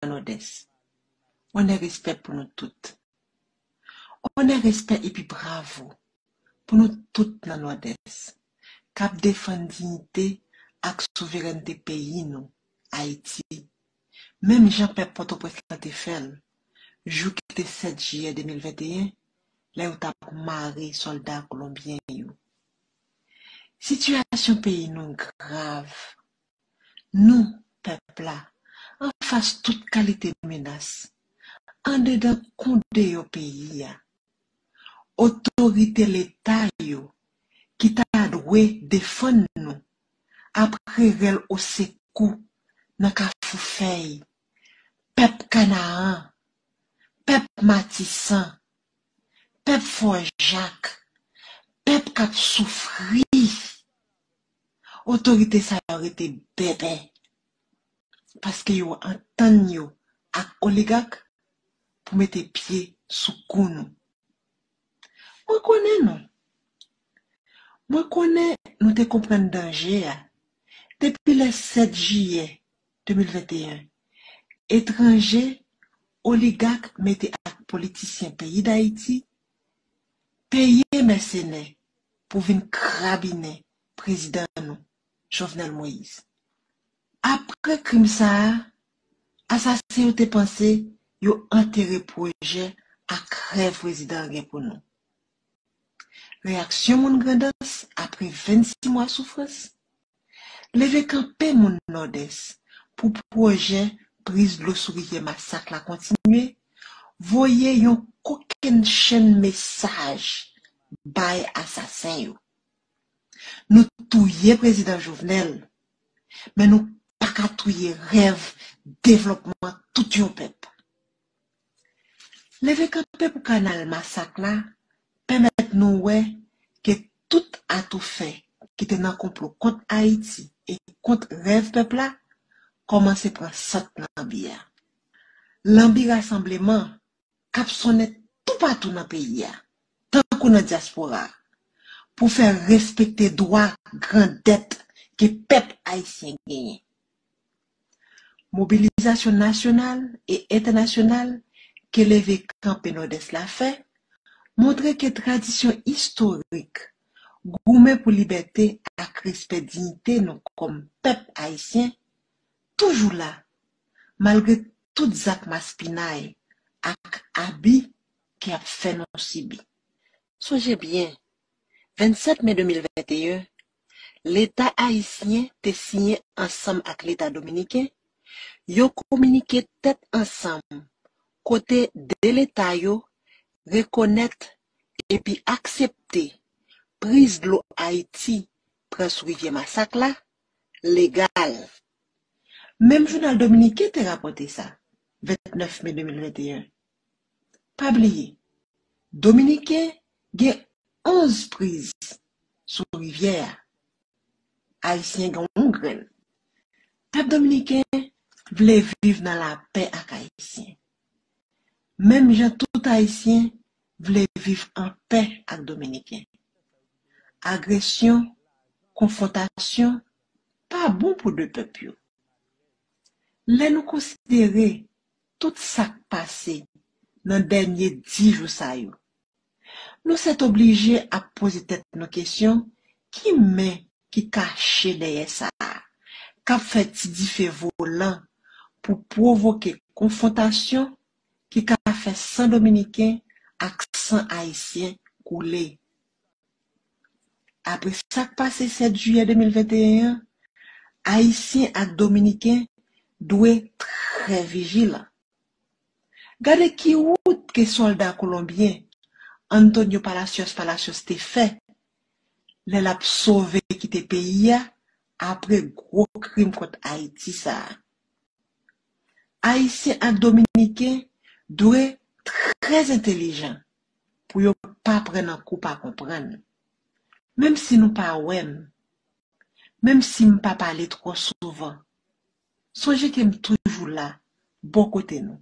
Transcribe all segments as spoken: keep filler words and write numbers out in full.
nan Nòdès. Onè, respè pou nou tout. Onè, respè epi bravo pou nou tout nan Nòdès k ap defann diyite ak souverènte peyi nou, Ayiti, menm jan pèp Pòtoprens lan te fè l jou ki te sèt jiyè de mil venteyen, lè yo t ap mare sòlda kolonbyen yo. Sitiyasyon peyi nou grav. Nou, pèp la, anfas tout kalite menas, andedan kon deyò peyi a, otorite Leta yo ki ta dwe defann nou ap rerèl osekou nan Kafou Fèy, pèp Kanaan, pèp Matisan, pèp Fò Jak, pèp k ap soufri. Otorite sa yo rete bèbè, paske yo antann yo ak oligak pou mete pye sou kou nou. Mwen konnen nou. Mwen konnen nou te konprann danje a depi lè sèt jiyè de mil venteyen. Etranje, oligak mete ak politisyen peyi Dayiti peye mèsenè pou vin krabinen prezidan nou, Jovenel Moïse. Apre krim sa a, asasen yo te panse yo antere pwojè ak rèv prezidan an gen pou nou. Reyaksyon moun Grandans apre vennsis mwa soufrans. Leve kanpe moun Nòdès pou pwojè priz dlo sou rivyè Masak la kontinye, voye yon kokennchenn mesaj bay asasen yo. Nou touye prezidan Jovenel, men nou pa ka touye rèv devlòpman tout yon pèp. Leve kanpe pou kanal Masak la pèmèt nou wè ke tout atoufè ki te nan konplo kont Ayiti e kont rèv pèp la kòmanse pran sant lanbi a. Lanbi rasanbleman k ap sonnen toupatou nan peyi a, tankou nan dyaspora, pou fè respekte dwa grandèt ke pèp ayisyen genyen. Mobilizasyon nasyonal e entènasyonal ke leve kanpe Nòdès la fè montre ke tradisyon istorik goumen pou libète ak respè diyite nou kòm pèp ayisyen toujou la, malgre tout zak maspinay ak abi ke y ap fè nou sibi. Sonje byen, vennsèt me de mil venteyen, Leta ayisyen te siyen ansanm ak Leta dominiken yon kominike tèt ansanm kote de Leta yo rekonèt epi aksepte priz dlo Ayiti pran sou rivyè Masak la legal. Menm jounal dominiken te rapòte sa, vennèf me de mil venteyen. Pa bliye, dominiken gen onz priz sou rivyè a. Ayisyen gen yon grenn. Pèp dominiken vle viv nan lapè ak Ayisyen. Menm jan tout Ayisyen vle viv anpè ak Dominiken. Agresyon, konfwontasyon pa bon pou de pèp yo. Lè nou konsidere tout sa k pase nan dènye dis jou sa yo, nou sètoblije ap poze tèt nou kesyon, ki men ki kache dèyè sa a, k ap fè ti dife volan pou pwovoke konfwontasyon ki ka fè san Dominiken ak san Ayisyen koule. Apre sa k pase sèt jiyè de mil venteyen an, Ayisyen ak Dominiken dwe trè vijilan. Gade ki wout ke sòlda kolonbyen Antonio Palacios Palacios te fè lè l ap sove kite peyi a apre gwo krim kont Ayiti sa a. Ayisyen ak Dominiken dwe trè entèlijan pou yo pa pran nan kou pa konprann. Menm si nou pa wè m, menm si m pa pale twò souvan, sonje ke m toujou la, bò kote nou.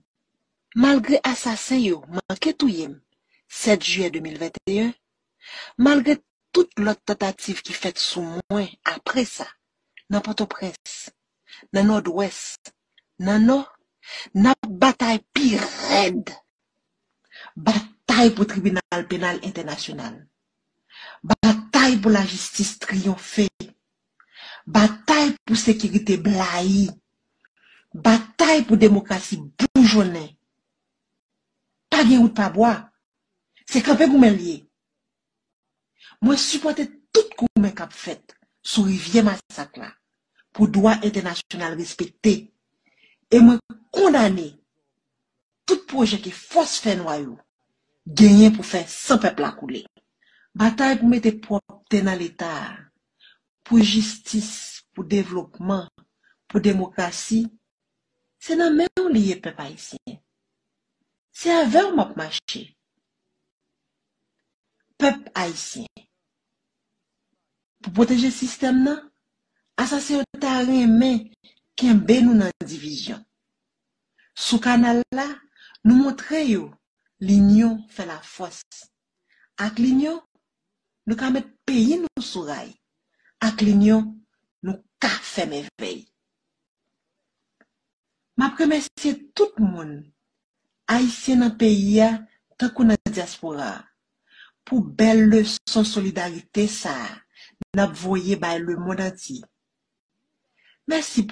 Malgre asasen yo manke touye m sèt jiyè de mil venteyen, malgre tout lòt tantativ ki fèt sou mwen apre sa, nan Pòtoprens, nan Nòdwès, nan Nò, N ap batay pi rèd. Batay pou tribinal penal entènasyonal. Batay pou lajistis triyonfe. Batay pou sekirite blayi. Batay pou demokrasi boujonnen. Pa gen wout pa bwa. Se kanpe goumen l ye. Mwen sipòte tout goumen k ap fèt sou rivyè Masak la pou dwa entènasyonal respekte. E mwen kondane tout pwojè ke fòs fènwa yo genyen pou fè san pèp la koule. Batay pou mete pwòpte nan Leta a, pou jistis, pou devlopman, pou demokrasi, se nan men w li ye, pèp ayisyen. Se avè w m ap mache. Pèp ayisyen, pou pwoteje sistèm nan, asasen yo ta renmen kenbe nou nan divizyon. Sou kanal la, nou montre yo linyon fè lafòs. Ak linyon, nou ka met peyi nou sou ray. Ak linyon, nou ka fè mèvèy. M ap remèsye tout moun, ayisyen nan peyi a tankou nan dyaspora a, pou bèl leson solidarite sa a n ap voye bay lemonn antye. Mèsi